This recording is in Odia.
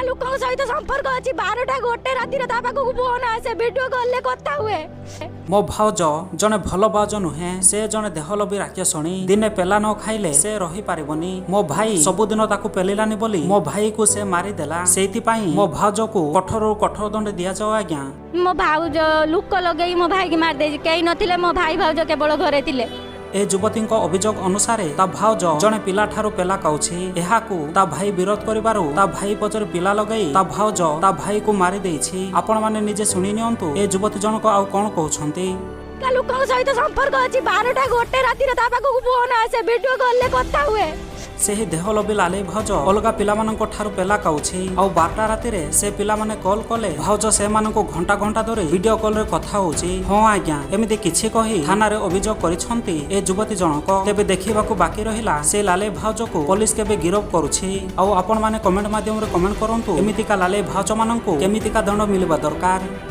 ଲୋକଙ୍କ ସହିତ ସମ୍ପର୍କ ଅଛି। 12ଟା 1 ରାତିରେ ତା ପାଖକୁ ଫୋନ ଆସେ, ଭିଡ଼ିଓ କଲରେ କଥା ହୁଏ। ମୋ ଭାଉଜ ଜଣେ ଭଲ ଭାଉଜ ନୁହେଁ, ସେ ଜଣେ ଦେହଲୋଭୀ ରାକ୍ଷସଣୀ। ଦିନେ ପେଲା ନ ଖାଇଲେ ସେ ରହିପାରିବନି। ମୋ ଭାଇ ସବୁଦିନ ତାକୁ ପେଲିଲାନି ବୋଲି ମୋ ଭାଇକୁ ସେ ମାରିଦେଲା। ସେଇଥିପାଇଁ ମୋ ଭାଉଜକୁ କଠୋରରୁ କଠୋର ଦଣ୍ଡ ଦିଆଯାଉ ଆଜ୍ଞା। ମୋ ଭାଉଜ ଲୁକ ଲଗେଇ ମୋ ଭାଇକି ମାରିଦେଇଛି। କେହି ନଥିଲେ, ମୋ ଭାଇ ଭାଉଜ କେବଳ ଘରେ ଥିଲେ। ଏ ଯୁବତୀଙ୍କ ଅଭିଯୋଗ ଅନୁସାରେ ତା ଭାଉଜ ଜଣେ ପିଲାଠାରୁ ପେଲା ଖାଉଛି। ଏହାକୁ ତା ଭାଇ ବିରୋଧ କରିବାରୁ ତା ଭାଇ ପଛରେ ପିଲା ଲଗାଇ ତା ଭାଉଜ ତା ଭାଇକୁ ମାରି ଦେଇଛି। ଆପଣମାନେ ନିଜେ ଶୁଣି ନିଅନ୍ତୁ ଏ ଯୁବତୀ ଜଣକ ଆଉ କଣ କହୁଛନ୍ତି। ଲୋକଙ୍କ ସହିତ ସମ୍ପର୍କ ଅଛି। 12ଟା 1 ରାତିରେ ତା ପାଖକୁ ଫୋନ ଆସେ, ଭିଡ଼ିଓ କଲରେ କଥା ହୁଏ। ସେହି ଦେହଲୋଭୀ ଲାଲେଇ ଭାଉଜ ଅଲଗା ପିଲାମାନଙ୍କ ଠାରୁ ପେଲା ଖାଉଛି ଆଉ 12ଟା ରାତିରେ ସେ ପିଲାମାନେ କଲ୍ କଲେ ଭାଉଜ ସେମାନଙ୍କୁ ଘଣ୍ଟା ଘଣ୍ଟା ଧରି ଭିଡିଓ କଲରେ କଥା ହଉଛି। ହଁ ଆଜ୍ଞା, ଏମିତି କିଛି କହି ଥାନାରେ ଅଭିଯୋଗ କରିଛନ୍ତି ଏ ଯୁବତୀ ଜଣକ। ତେବେ ଦେଖିବାକୁ ବାକି ରହିଲା ସେ ଲାଲେଇ ଭାଉଜକୁ ପୋଲିସ କେବେ ଗିରଫ କରୁଛି। ଆଉ ଆପଣମାନେ କମେଣ୍ଟ ମାଧ୍ୟମରେ କମେଣ୍ଟ କରନ୍ତୁ, ଏମିତିକା ଲାଲେଇ ଭାଉଜ ମାନଙ୍କୁ କେମିତିକା ଦଣ୍ଡ ମିଳିବା ଦରକାର।